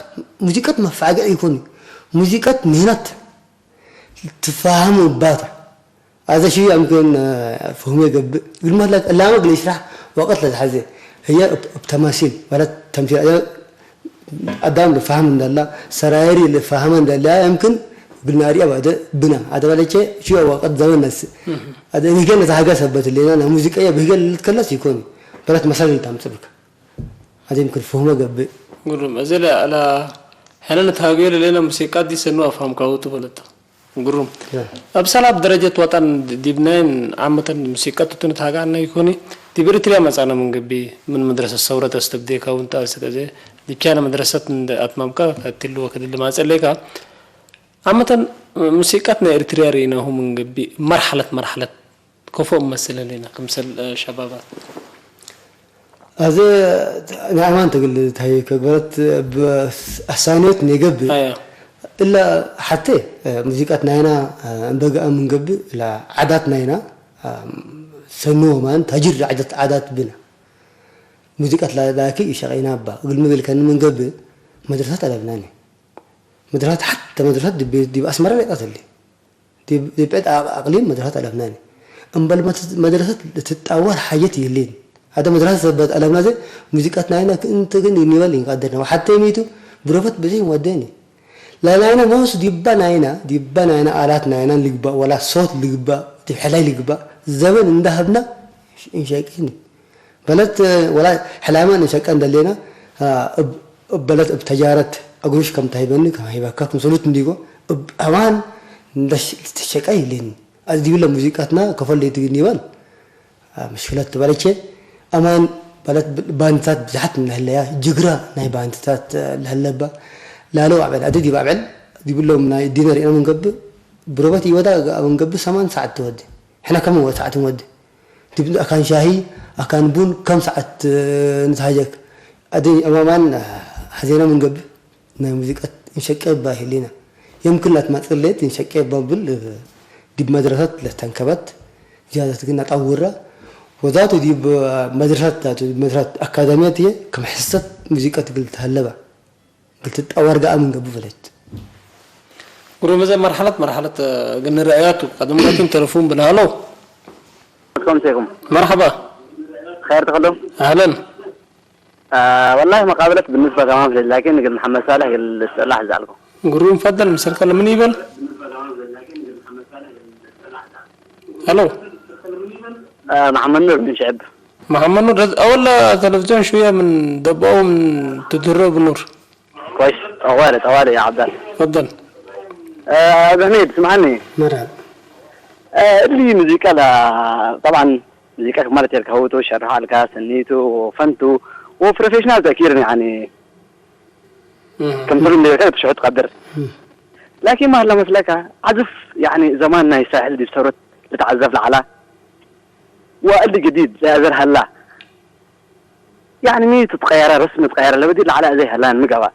موسيقى مفاجعي يكوني. موسيقى مهنات تفهم باتا. هذا شيء يمكن، آه، فهمي قب-، يقول ما لك، لا ما قل يشرح وقت لا تحزي. هي ب-، بتماثيل، ولا تمثيل. أدام لفهم من الله، سرايري لفهم من الله، يمكن قلنا ريا بعد بنا. هذا ولا شيء، شو هو قد زمان ناس. هذا هي قال هذا حاجة سبت لنا، أنا موسيقى يا بهي قال لتكلس يكون. بلات مثلا اللي تعمل سبك. هذا يمكن فهمه قبل. قرم، أزل على حنا نتهاجر لنا موسيقى دي سنو أفهم كهو تبلت. ግሩም። ያ። ኣብ ሰላብ ደረጀት ወጠን ድ-፣ ዲብናይን ዓመተን ሙሲቀት እቱን ታጋና ይኮኒ፣ ዲብ ኤሪትሪያ መጻና ምን ገቢ፣ ምን መድረሰት ሰውረት ኣስተብዴካ እውን ተኣስተ ዘ፣ ዲብ ቻይና መድረሰት እንደ ኣትማምካ፣ ከትልወ ከድል ማጸሌካ፣ ዓመተን ሙሲቀት ናይ ኤሪትሪያ ርኢናሁ ምን ገቢ፣ መርሐለት መርሐለት፣ ከፎ እመስል ህሌና ክምሰል፣ እ፣ ሸባባት። ኣዘ ንኣማን ትግል ታይ ከግበረት ብ-፣ ኣሳንዮት ኔገብእ። ኣያ። እላ ሓቴ፣ እ፣ ሙዚቃት ናይና፣ እ፣ እንበግኣ ምንገብእ፣ እላ ዓዳት ናይና፣ እ፣ ሰንዎ ማን ታጅር ዓዳት፣ ዓዳት ብና። ሙዚቃት ላ-፣ ላኪ ይሸቀይና እባ። እግል ምብል ከን ምንገብእ መድረሳት ኣለብናኒ። መድረሳት ሓተ መድረሳት ድቤ-፣ ዲብ ኣስመራ ነጣት ህሌ። ዲብ፣ ዲብ ዕድ ኣ-፣ ኣቅሊም መድረሳት ኣለብናኒ። እምበል መት-፣ መድረሰት ልትጣወር ሓጀት ይህሌን። ኣደ መድረሰት ዘበት ኣለብና ዘ ሙዚቃት ናይና ክእንተ ግን ይኒበል ይንቃደርና። ወሓተ ሚቱ ብረፈት ብዘይ ወደኒ። ለናይና መውስ ዲባ ናይና፣ ዲባ ናይና ኣላት ናይና ልግባእ፣ ወላ ሶት ልግባእ፣ ዲብ ሕላይ ልግባእ፣ ዘበን እንዳሃብና እንሸቂኒ። በለት፣ ወላ ሕላማ ንሸቀ እንደሌና፣ አ፣ እብ፣ እብ በለት እብ ተጃረት እግሩሽ ከም ተሂበኒ፣ ከም ሂበካ፣ ክምሰሉት እንዲጎ፣ እብ ኣማን እንደሽ-፣ ትሸቀ ይሌኒ። ኣዚ ዲብለ ሙዚቃትና ከፈል ለይትግን ይበል። አ፣ ምሽክለት ትበለቼ፣ ኣማን በለት ብ-፣ ባንድታት ብዙሓት እናህለያ፣ ጅግራ ናይ ባንድታት፣ አ፣ ለህለባ፣ ላለው ኣዕበል፣ ኣዲ ዲብ ኣዕበል፣ ዲብሎም ናይ ዲነር ኢና ምንገብእ፣ ብሮበት ይወዳ፣ ኣብ ምንገብእ ሰማን ሰዓት ትወዲ። ሕና ከም ወ-፣ ሰዓት ንወዲ። ዲብ ኣካን ሻሂ፣ ኣካን ቡን፣ ከም ሰዓት፣ እ፣ ንትሃጀክ። ኣደ ኣማማን፣ እ፣ ሐዜና ምንገብእ፣ ናይ ሙዚቃት እንሸቀ እባ ይህሊና። የምክን ላትማጽእ ለየት እንሸቀ እባ ብል፣ እ፣ ዲብ መድረሳት ለተንከበት፣ ዚያደት ግን ኣጣውራ። ወዛቱ ዲብ መድረሳት፣ ዛቱ ዲብ መድረሳት ኣካዳሚያት እየ፣ ከም ሕሰት ሙዚቃት ግል ተሃለባ። ግል ትጣወር ገኣ ምንገብእ ፈለች። ግሩም፣ እዘ መርሓለት፣ መርሓለት፣ እ፣ ግን ንርእያቱ፣ ቀደም ላቱን ተለፉን ብናሃሎ። ከምሰይኩም። መርሓባ። ኸይር ተኸሎም። ኣህለን። አ፣ ወላሂ መቃብለት ብንስባ ከማን ፍልል፣ ላኪን ግል መሐመድ ሳልሕ ግል ስላሕ ዛልኩ። ግሩም ፈደል፣ ምሰልከ ለምን ይበል? ሄሎ። አ፣ መሐመድ ኑር ምን ሽዕብ። መሐመድ ኑር፣ ደዝ-፣ አወላ ቴሌቪዥን ሽውያ ምን ደብኦም ትድረብ ኑር። كويس، طوالي، طوالي يا عبد الله. تفضل. آه، أبو حميد، اسمعني. مرحبا. آه، اللي مزيكا لا، طبعًا مزيكا كمالة يركهوتو، شرح الكاس، نيتو، وفنتو، وبروفيشنال تأكيد يعني. مم. كم سنة اللي كانت شو تقدر. مم. لكن ما هلا مسلكة، عزف يعني زماننا يسهل دي بسرعة لتعزف العلا. واللي جديد زي أزر هلا. يعني مين تتغير، رسم تغير، لبدي العلا زي هلا مقبل.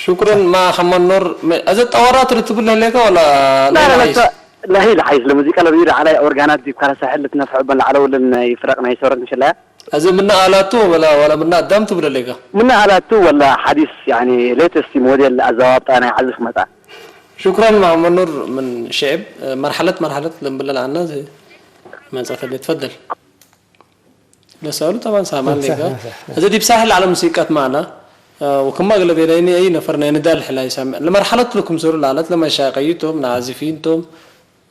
شكرًا، ما خمن نور. م-، أزت أورات رتب الله لك ولا لا، لا، لا، لا، س-، لا، هي العيش، الموسيقى اللي بيدير علي أورجانات دي بكرة ساحل لتنفع بن العلو لن يفرقنا يسورة مش لا. أزت منا آلاتو ولا، ولا منا قدام تبلا لك؟ منا آلاتو ولا حديث، يعني، ليتست موديل أزواب أنا عزف متى. شكرًا محمد نور من شعب. مرحلة، مرحلة لنبلل عنا زي ما نسأل، تفضل. ለሰሉ ጠባን ሳማን ሌጋ። ሳሕ፣ ሳሕ። እዚ ዲብ ሳሕል ዓለም ሙዚቃት ማዕና፣ እ፣ ወክማ ገለ ቤለይኒ ኣይ ነፈር ናይ ንዳል ሕላይ ሳሚ-፣ ለመርሐለት ለኩም ሰሩ ላለት ለመሻቀይቶም፣ ንዓዚፊንቶም፣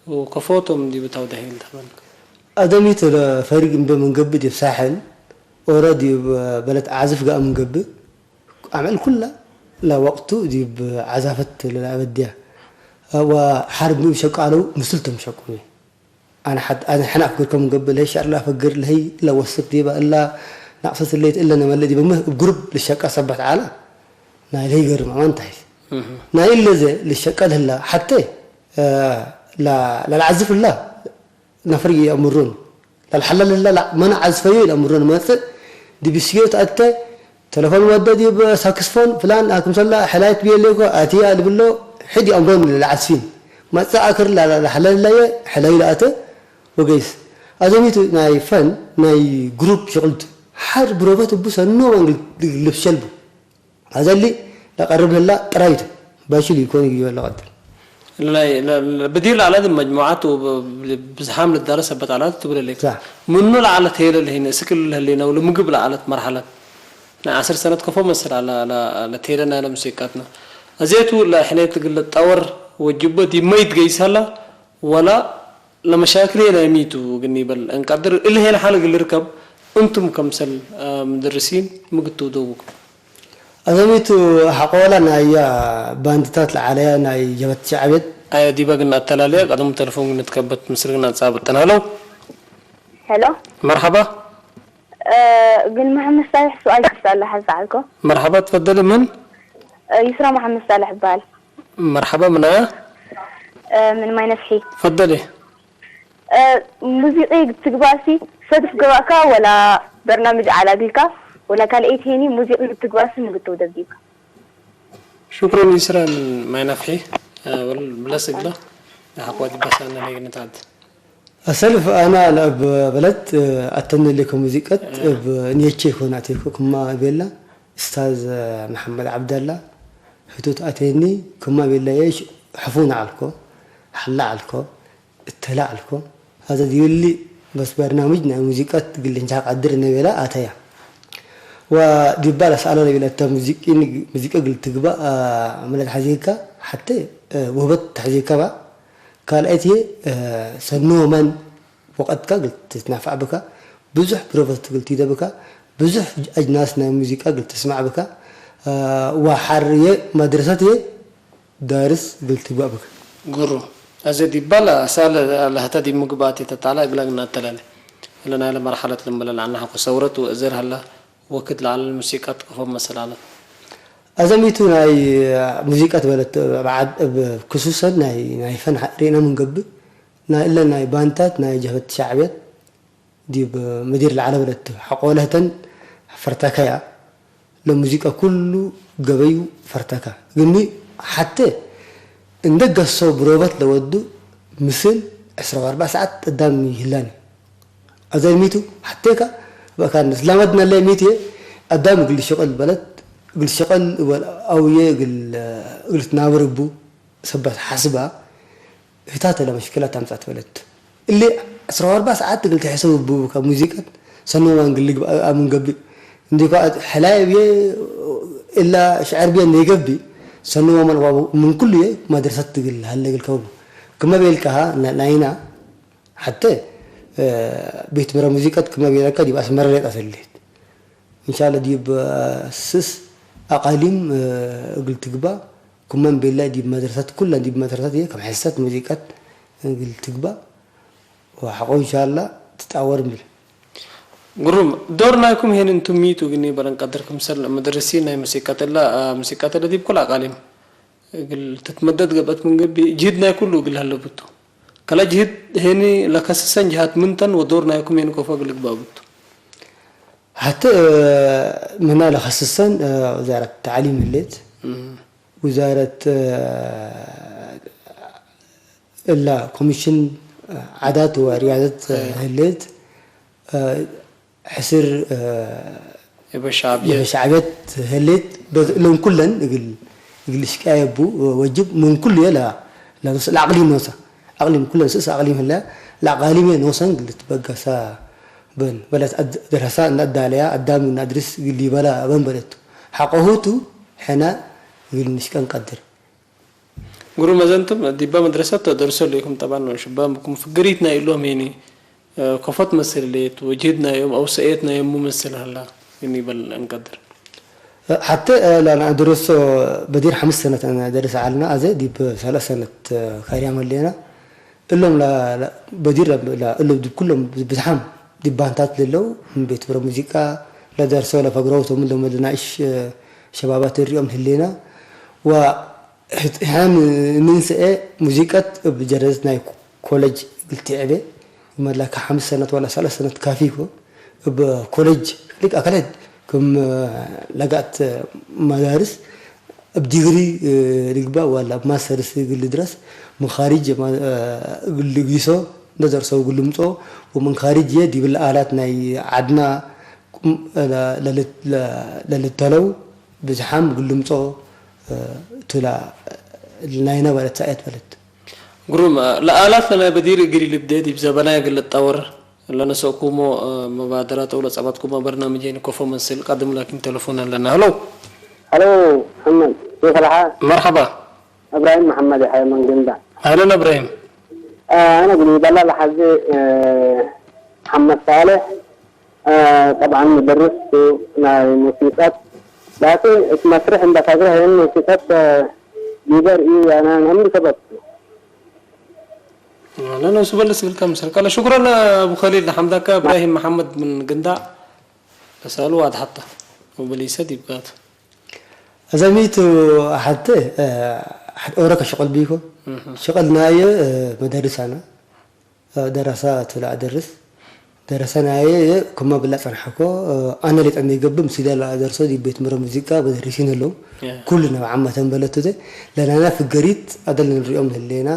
ወከፎቶም ዲብ ታው ደሂል ተበል። ኣደሚት ለፈሪግ እንዶ ምንገብእ ዲብ ሳሕል፣ ኦረ ዲብ በለት ዓዝፍ ጋር ምንገብእ፣ ኣምዕል ኩላ ለወቅቱ ዲብ ዓዛፈት ለላበድያ። ወሓርብ ሸቃለው ምስልቶም ሸቁኒ። ኣነ ሓድ-፣ ኣነ ሕናፍ ግርኮም ገብእ ለይ ሻርላ ፈግር ለይ ለወስፍ ዲባ እላ ናቅሰት ለይት እለ ነመለ ዲበ መ-፣ እብ ግሩብ ልሸቃ ሰበት ዓላ ናይ ለይ ገርም ኣማን እንታይ። እህ። ናይ እለ ዘ ልሸቃ ልህላ ሓተ፣ እ፣ ላ-፣ ላልዓዝፍ እላ ነፍር ይእምሩን። ላልሓላ ልህላ ላ-፣ መነ ዓዝፈዮ ይእምሩን። መጽእ ዲብ ስዮ ተኣተ ተለፎን ወደ ዲብ ሳክስፎን ፍላን ኣክምሰላ ሕላይት ብየለይኮ ኣትያ ልብሎ ሕድ ይኣምሮን ለዓዝፊን። መጽእ ኣክር ላ-፣ ላ-፣ ላሓላ ልላየ ሕላዩ ለኣተ ወገይስ። ኣዘሚቱ ናይ ፈን ናይ ግሩፕ ሽቕልት ሓድ ብሮበት እቡ ሰኖ መንግል ልብሸልቡ። ኣዘሊ ለቀርብ ህላ ጥራይቱ ባሽል ይኮን ይግዮ ለቐጥል። ለ-፣ ለ-፣ ለ-፣ ብዲር ለዓለት መጅሙዓት ወብ-፣ ብዝሓም ልዳረስ ሰበት ዓላት ትብል ለይክ። ሳሕ። ምኑ ለዓለት ሄለ ለሂነ እስክል ለህሌና ወለ ምግብ ለዓለት መርሓለት። ናይ ዓስር ሰነት ከፎ መስል ኣላ፣ ኣላ፣ ኣላ ቴለ ናይ ለምሴቃትና። ኣዜቱ ለሕኔት ግለ ጣወር ወጅቦ ዲመይት ገይሳላ ወላ ለመሻክል ናይ ሚቱ ግን ይበል እንቀድር እልሄን ሓል ግል ርከብ እንቱም ከምሰል፣ አ፣ ምድርሲን ምግቱ ደቡኩም። ኣዘሚቱ ሓቆላ ናይ ባንድታት ለዓለያ ናይ ጀበት ሸዓብየት። ኣየ ዲበ ግን ኣተላለየ ቀደም ተለፎን ግን ትከበት ምስል ግን ኣጻብጥን። ሄሎ። ሄሎ። መርሓባ። እ፣ ግን መሐመድ ሳልሕ ሱኣል ክሳለ ሓንሳዓልኮ። መርሓባ ትፈደሊ ምን? እ፣ ይስራ መሐመድ ሳልሕ ይበሃል። መርሓባ ምና? እ፣ ምን ማይ ነፍሒ። ፈደሊ። እ፣ ሙዚቂ ትግባእሲ ሰድፍ ገባእካ ወላ በርናምጅ ዓላግልካ ወላ ካልአይት ሄኒ ሙዚቂ ትግባእሲ ምግተው ደጊብካ። ሹክረን ይስራ ምን ማይ ነፍሒ። እ፣ ወል ብለስ እግላ። ሓቆ ዲባሳና ለይግንታት። ኣሰልፍ ኣና ለእብ በለት ኣተኒ ሌኮ ሙዚቀት እብ ኔቼ ይኮን ኣቴኮ ክማ ቤላ እስታዝ መሐመድ ዓብደላ ህቱት ኣቴኒ ክማ ቤላ የሽ ሕፉን ዓልኮ ሓላ ዓልኮ እተላ ዓልኮ ኣዘ ዲብሊ በስ በርናምጅ ናይ ሙዚቀት ግልንቻ ቃድር ነቤላ ኣተያ ወዲባ ለስኣላ ነቤላ እተ ሙዚቂ ግል ትግባእ መለት ሓዜካ ሓተ ውህበት ተሕዜካ ባ ካልኣይቲ፣ እ፣ ሰኖ መን ወቀትካ ግል ትትናፋዕ ብካ፣ ብዙሕ ፕሮቨት ግል ትይደ ብካ፣ ብዙሕ ኣጅናስ ናይ ሙዚቃ ግል ትስማዕ ብካ፣ እ፣ ወሓርየ መድረሰት እየ ዳርስ ግል ትግባእ ብካ። ግሩም። እዚ ዲባል ኣሳለ ለህተ ዲብ ምግባእት የተጣላ እግላ ግና ተላለ። እለ ናይለ መርሐለት ልምበለል ኣናሐኩ ሰውረት ወእዘር ሀላ ወክድ ለዐለ ሙሲቃት ከፎም መሰል ዐለት። ኣዘሚቱ ናይ ሙዚቃት በለት በዓድ እብ ክሱሰን ናይ፣ ናይ ፈን ሪእና ምንገብእ ናይ እለ ናይ ባንታት ናይ ጀብሀት ሻዕብያት ዲብ መዲር ለዐለ በለት ሐቆለህተን ፈርታካያ ለሙዚቃ ኩሉ ገበዩ ፈርታካ። ግኒ ሐቴ እንደ ገሶ ብሮበት ለወዱ ምስል ዕስራ ወአርባዕ ሰዓት ቀዳም ይህላኒ። አዘ ሚቱ ሐቴካ በካን ስላመድና ለሚት ቀዳም እግል ሽቅል በለት እግል ሽቅል ወል አውየ እግል እግል ትናብር እቡ ሰበት ሐስባ ህታተ ለመሽክላት አምጻት በለት። እሊ ዕስራ ወአርባዕ ሰዓት እግል ተሐሰብ እቡ ካብ ሙዚቀት ሰኖማን ግልግ አምን ገብእ እንዲኳ ሕላይ ብየ እላ ሽዕር ብየ እንደይገብእ ሰኖማን ምን ኩሉ የ መድረሰት ትግል ሀለ እግል ከውቡ ክመ ቤልካሃ ናይና ሐተ ቤት ምረ ሙዚቀት ክመ ቤለካ ዲብ አስመረ ሌጣ ሰሌት። እንሻላ ዲብ ስስ አቃሊም እግል ትግባ ኩመን ቤላ ዲብ መድረሰት ኩለን ዲብ መድረሰት እየ ከም ሕሰት ሙዚቀት እግል ትግባ ወሐቆ እንሻላ ትጣወር ብል። ግሩም ዶር ናይኩም ሄን እንቱም ሚቱ ግን በለን ቀድር ክምሰል መደረሲ ናይ ሙዚቀት እላ ሙዚቀት እለ ዲብ ኩል አቃሊም እግል ትትመደድ ገብአት ምን ገቢ ጅህድ ናይ ኩሉ እግል ሀለቡቱ። ከለ ጅህድ ሄኒ ለከስሰን ጅሃት ምንተን ወዶር ናይኩም ሄኒ ኮፎ እግል ግባቡቱ። ሐተ ምና ለከስሰን ውዛረት ተዕሊም ህሌት፣ ውዛረት እላ ኮሚሽን ዓዳት ወሪያዘት ህሌት፣ ሕስር የበሻዕብየት የበሻዕብየት ህሌት፣ በ- እለን ኩለን እግል እግል ሽቃየቡ ወጅብ ምን ኩሉ የላ ለኖስ ለአቅሊም ኖሳ አቅሊም ኩለን ስእስ አቅሊም ህላ ለአቃሊም ኖሰን ግል ትበገሳ በን በለት አድ- ደረሳ እናዳለያ አዳም እናድርስ ግል ይበላ በን በለቱ ሐቆሁቱ ሕና ግል ንሽቀን ቀድር። ግሩም መዘንትም ዲባ መድረሰት ደርሶ ለይኩም ጠባን ነው ሽባምኩም ፍግሪት ናይ ኢሎም ሄኒ ከፎት መስል ሌት ወጅህድ ናዮም አውሰኤት ናዮም ሙመስል ሀላ ግን ይበል እንቀድር። ሐተ ላና ደረሶ በዲር ሐምስ ሰነት ደረሰ ዓልና አዘ ዲብ ሰለስ ሰነት ካርያ መሌና እሎም በዲር እሎም ዲብ ኩሎም ብዝሓም ዲብ ባንታት ለለው ቤት ብረ ሙዚቃ ለደርሶ ለፈግረው ቶም ለመድናሽ ሸባባት ሪኦም ህሌና ዋ ሕም ምንስኤ ሙዚቀት እብ ጀረዝት ናይ ኮለጅ እግል ትዕቤ መላካ ሐምስ ሰነት ወላ ሰለስ ሰነት ካፊ እኮ እብ ኮለጅ ልክ አካለት ክም ለጋት መዳርስ እብ ዲግሪ ልግባእ ዋላ እብ ማስተርስ እግል ልድረስ ምን ካሪጅ እግል ልጊሶ እንደ ደርሰው እግል ልምጾ ወምን ካሪጅ የ ዲብል አላት ናይ ዓድና ለልተለው ብዝሓም ግልምጾ ቱላ ናይና በለት ሰአየት በለት። ግሩም ለአላት ለናይ በዲር እግል ልብዴ ዲብ ዘበናይ እግል ልጣወር ለነሰእኩሞ መባደራት አው ለጸባትኩሞ በርናምጅ ንኮፎ መስል ቀድም ላኪን ቴሌፎን አለና። ሀሎ ሀሎ መሐመድ ሸይኽ ለሓ መርሐባ እብራሂም መሐመድ የሐየ መንግንዳ። አህለን እብራሂም። አነ ግን ይበላ ለሐዚ መሐመድ ሳልሕ ጠብዓን ምድርስ ናይ ሙሲቀት ላኪን እቲ መስርሕ እንደ ፈግረ ይህን ሙሲቀት ሊደር እዩ ያና ነምር ሰበት ነነሱ በልስ ግልካ ምስል ቀለ ሽኩረን አቡ ከሊል ንሐምዳካ እብራሂም መሐመድ ምን ግንዳ ለሳሉ ዋድሐታ ወበሊሰ ዲብጋቱ እዘ ሚቱ ሐተ ሐት ኦረከ ሽቅል ቢኮ ሽቅል ናየ መደርስ አነ ደረሳ ቱላ አደርስ ደረሳ ናየ ክመ ብላ ጸንሐኮ አነ ሌጠ እንደ ይገብም ሲለ ለአደርሶ ዲብ ቤት ምረ ሙዚቃ በደሪሲን ህለው ኩሉ ናብ ዓመተን በለቱ ለናና ፍገሪት አደል ንሪኦም ህሌና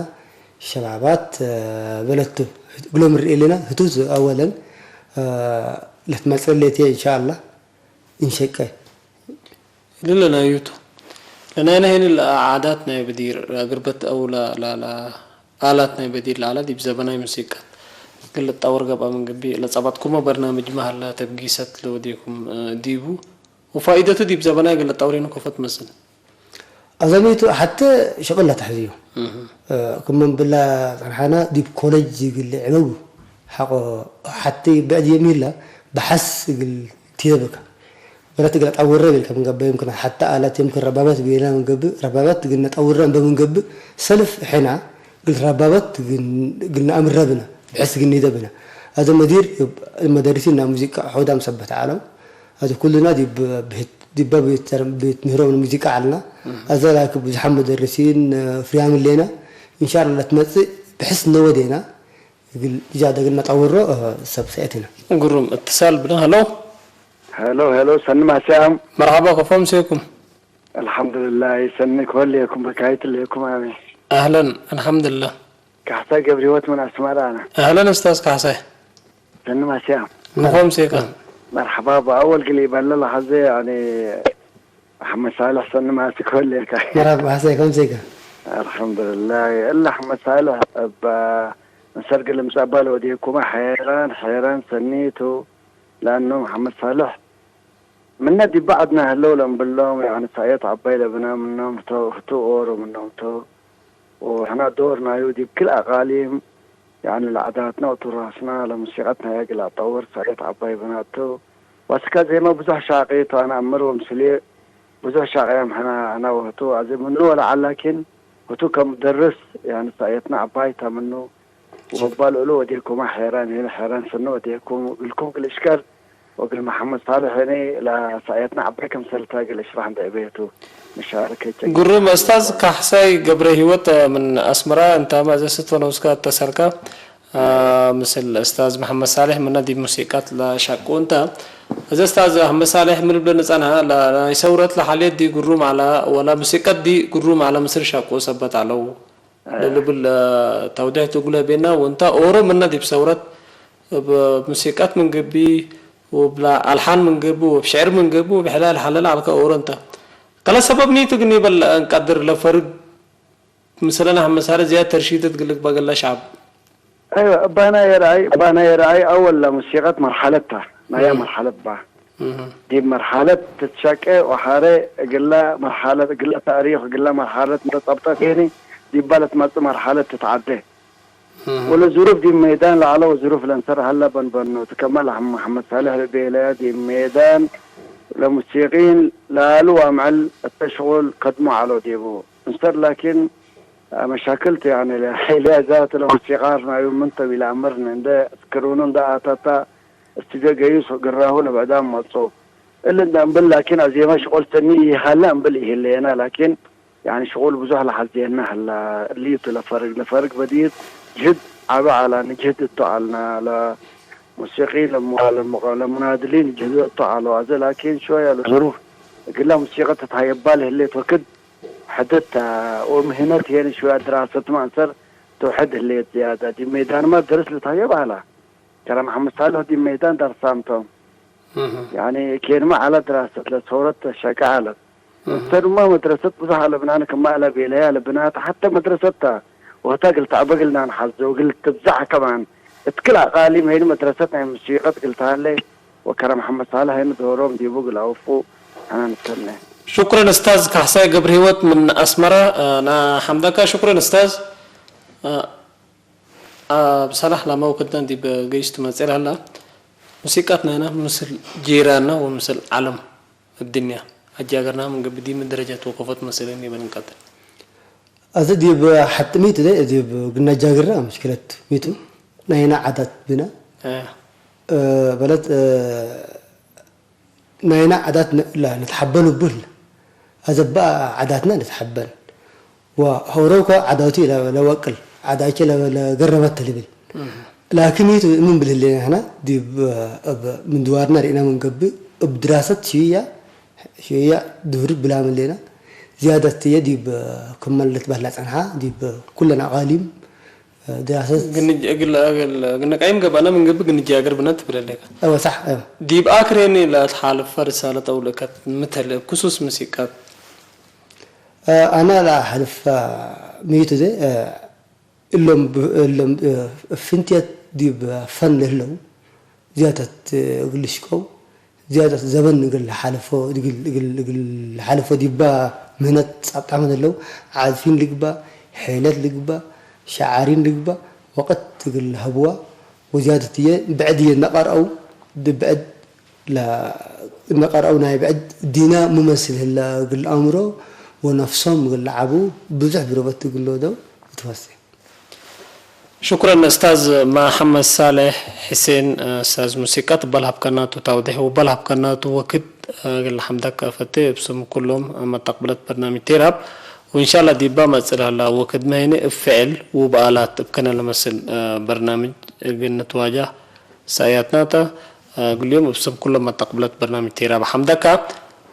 ሸባባት በለቱ ግሎም ርኢ ሌና ህቱት አወለን ለትመጸሌቴ ኢንሻአላህ ኢንሸቀ ልለናዩቱ ለናይና ሄኒ ለአዓዳት ናይ በዲር አግርበት አው ለአላት ናይ በዲር ለአላ ዲብ ዘበናይ ሙሲቀት እግል ልጣወር ገብአ ምን ግቢ ለጸባጥኩሞ በርናምጅ መሀላ ተብጊሰት ለወዴኩም ዲቡ ወፋኢደቱ ዲብ ዘበናይ እግል ልጣወር ሄኒ ኮፎ ትመስል። አዘሚቱ ሐተ ሽቅል ለተሕዝዮ ክመን ብላ ጸንሓና ዲብ ኮለጅ እግል ልዕበቡ ሐቆ ሐቲ ብዕድ የሚላ በሐስ እግል ትየብካ በለት እግል አጣውረ ቤልካ ምንገባ የምክን ሐታ አላት የምክን ረባበት ቤላ ምንገብእ ረባበት እግል ነጣውረ እምበ ምንገብእ ሰልፍ ሕና እግል ረባበት እግል ነአምረ ብና ብሕስ እግል ኒደ ብና አዘ መዲር መደሪሲን ናይ ሙዚቃ ሖዳም ሰበት ዓለም አዘ ኩልና ዲብ ቤት ዲበ ቤት ምህሮ ምን ሙዚቃ ዓልና አዘ ላኪ ብዙሓት መደርሲን ፍርያም ሌና ኢንሻላ ለትመጽእ ብሕስ ነወዴና እግል እጃ ደግል ነጣውሮ ሰብ ሰኤት ኢና። ግሩም እትሳል ብና። ሀሎ። ሄሎ ሄሎ፣ ሰኒ ማስያም። መርሓባ፣ ከፎም ሴኩም። ኣልሓምዱልላህ፣ ሰኒ ክወል የኩም፣ በካይት ለኩም ኣሜ። ኣህለን፣ ኣልሓምዱልላህ። ካሕሳይ ገብረ ህይወት ምን ኣስመራ ኣነ። ኣህለን እስታዝ ካሕሳይ። ሰኒ ማስያም። ከፎም ሴካ። መርሓባ፣ ብኣወል ግሊ ይበለላ ሐዘ፣ ያኒ፣ ኣሕመድ ሳልሕ ሰኒ ማሲ ክወል የካ። መርሓባ፣ ካሕሳይ፣ ከፎም ሴካ። ኣልሓምዱልላህ፣ እላ ኣሕመድ ሳልሕ፣ እባ፣ መሰርግ ልምጻባ ለወዲየኩማ፣ ሐራን፣ ሐራን ሰኒቱ፣ ለኣኖ መሓመድ ሳልሕ፣ ምነ ዲባ ዓድና ህለው ለንብሎም፣ ያኒ ሳየት ዓባይ ለብና ምኖም፣ ህቶ-፣ ህቶ ኦሮ ምኖም፣ ቶ-፣ ወሕና ዶር ናዩ ዲብ ክል ኣቃሊም፣ ያኒ ለዓዳትና ወቱራስና ለሙሲቀት ናያ ግል ኣጣወር ሳየት ዓባይ ብናቶ፣ ዋስካ ዜማ ብዙሕ ሻቂ፣ ቶ ኣነ ኣምር ወምስሌ ብዙሕ ሻቂ ያም ሕና ኣና ወህቱ፣ ኣዜ ምኑ ወላ ዓላኪን፣ ህቱ ከም ደርስ፣ ያኒ ሳየትና ዓባይ ታምኑ፣ ወባል እሉ ወዴኩም ኣሕራን ሄነ ሕራን ስነ ወዴኩም እግልኩም እግል እሽከር ወእግል መሓመድ ሳልሕ ሄነ ለሳየትና ዓባይ ከምሰልታ እግል እሽራሕ እንተ እቤቱ መሻርክ ቸ ግሩም እስታዝ ካሕሳይ ገብረ ህይወት ምን ኣስመራ እንታ ማዘ ስቶ ነውስካ እተሰርካ ምስል እስታዝ መሓመድ ሳልሕ ምና ዲብ ሙሲቃት ለሻቁ እንታ እዚ እስታዝ ኣሕመድ ሳልሕ ምን ብለ ንጸንሓ ናይ ሰውረት ለሓልየት ዲ ግሩም ኣላ ወላ ሙሲቀት ዲ ግሩም ኣላ ምስል ሻቁ ሰበት ኣለው ለልብል ተውዲሕ ትጉለ ቤና ወንታ ኦሮ ምነ ዲብ ሰውረት ብ ሙሲቃት ምን ገቢ ወብላ ኣልሓን ምን ገቢ ወብ ሽዕር ምን ገቢ ወብ ሕላ ልሓለል ዓልካ ኦሮ እንተ ከለ ሰበብ ኒቱ ግን ይበል እንቀድር ለፈርግ ምስለና መሳረ ዝያድ ተርሺት ትግልግ በገላ ሻብ أيوة، أبانا يا رأي، أبانا يا رأي، أول لا موسيقى مرحلتها، ما هي مرحلة با. دي مرحلة تتشكى وحارة قلا مرحلة قلا تاريخ قلا مرحلة متطبطة فيني، دي بالت ما مرحلة تتعدى. ولا ظروف دي ميدان لا على ظروف لنصر هلا بن بنو تكمل عم محمد صالح البيلة دي ميدان لموسيقين لا لو أمعل التشغل قدموا على ديبو. نصر لكن መሻክልቲ ያኒ ኢለ እዛ ለሙሲቃር ናዩ ምንተብ ኢለ ኣምርን እንደ ስክሩኑ እንደ ኣታታ እስቱድዮ ገይሱ ግራሁ ንብዕዳም መጾ እል እንደ እምብል ላኪን ኣዜማ ሽቆል ሰኒ ይሃላ እምብል ይህለየና ላኪን ያኒ ሽቁል ብዙሕ ለሓዘየና ህላ እልዩ ለፈርግ ለፈርግ በድይት ጅህድ ዓቢ ዓላ ንጅህድ እቶ ዓልና ለሙሲቂ ለሙናድሊን ጅህድ እቶ ዓሎ ኣዘ ላኪን ሾያ ለዝሩፍ ግላ ሙሲቀ ተታየባል ህሌት ወክድ حدثت ومهنت يعني شوية دراسة ما أنصر توحد اللي زيادة دي ميدان ما درس لتهيب على كلام محمد صالح دي ميدان درسام توم يعني كلمة على دراسة لصورة شكا على أنصر ما مدرسة بزح على بنان كما على بيليا على بنات حتى مدرسة وهتا قلت عبقلنا نحزو قلت تبزح كمان اتكل عقالي ما هي مدرستنا موسيقى قلتها لي ወከረ መሓመድ ሳልሕ ሀይሚ ዶሮም ዲቡ ግላውፉ ኣና ንተነ። ሽኩረን እስታዝ ካሕሳይ ገብረሂወት ምን ኣስመራ ናሓምዳካ ሽኩረን እስታዝ። ኣብ ሰላሕ ላማው ክዳን ዲብ ገይሽ ትመጽእ ላላ ሙሲቃት ናይና ምስል ጂራና ወምስል ዓለም الدنيا ኣጃገርና ምን ገብዲ ምን ደረጃ ተወቀፈት መሰለን ይበል እንቀጥል። ኣዚ ዲብ ሓጥሚት ዲብ ግናጃግራ ምሽክለት ሚቱ ናይና ዓዳት ብና በለት ናይና ዓዳት ንላ ንትሓበሉ ብል ኣዘባ ዓዳትና ንትሓበል ወ ሀውረው ከ ዓዳቱ ለወቅል ዓዳቸ ለገረበት ተልብል ላኪን ይቱ ምን ብልህሌና ሕና ዲብ እብ ምንድዋርና ርኢና ምንገብእ እብ ድራሰት ሽያ ሽያ ድህር ብላም ሌና ዝያደት እየ ዲብ ክመለት ባህላ ጸንሓ ዲብ ኩለን ኣቃሊም ድራሰት ግንቃይም ገባና ምንግብ ግንጃገር ብነት ትብለለካ እወ ሳሕ እወ ዲብ ኣክሬኒ ለትሓልፈ ርሳለት ኣውለከት ምተለ ክሱስ ምሲቃት ኣና ለሓልፋ ምይቱ ዘ እሎም እሎም ፍንትየት ዲብ ፈን ለህለው ዝያተት እግል ሽቀው ዝያተት ዘበን እግል ሓለፎ እግል እግል እግል ሓለፎ ዲባ ምህነት ጻብጣመ ደለው ዓዝፊን ልግባ ሔለት ልግባ ሸዓሪን ልግባ ወቀት እግል ሀብዋ ወዝያተት እየ ብዕድ እየ ነቀርአው ብዕድ ነቀርአው ናይ ብዕድ ዲና ሙመስል ህለ እግል ኣእምሮ ወነፍሶም እግል ለዓቡ ብዙሕ ብረበት እግል ደው እትወስድ። ሽኩረን እስታዝ መሐመድ ሳልሕ ሕሴን እስታዝ ሙሲቃ ትበል ሀብከናቱ ታውዲሕ ውበል ሀብከናቱ ወክድ እግል ሐምዳክ እፈቴ እብ ስም ኩሎም መተቅብለት በርናምጅ ቴራብ ወእንሻላ ዲባ መጽእ ለህላ ወክድ መህኔ እብ ፍዕል ውበኣላት እብ ከነ ለመስል በርናምጅ እግን ንትዋጃ ሳያትናታ ግልዮም እብስም ኩሎም መታቅብለት በርናሚጅ ቴራብ ሓምደካ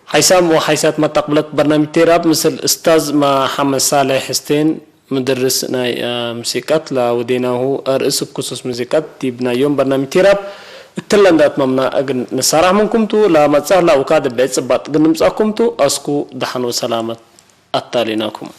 ሓይሳም ወሓይሳት መታቅብለት በርናሚጅ ቴራብ ምስል እስታዝ መሓመድ ሳሌሕ ስቴን ምድርስ ናይ ሙሲቀት ላወዴናሁ ርእስ ብክሱስ ሙዚቀት ዲብናዮም በርናሚጅ ቴራብ እትለ እንዳትመምና እግን ንሳራሕ ምንኩምቱ ላመጻህ ላውካ ድበይ ጽባጥ ግን ንምጻኩምቱ ኣስኩ ደሓን ወሰላመት ኣታሊናኩም።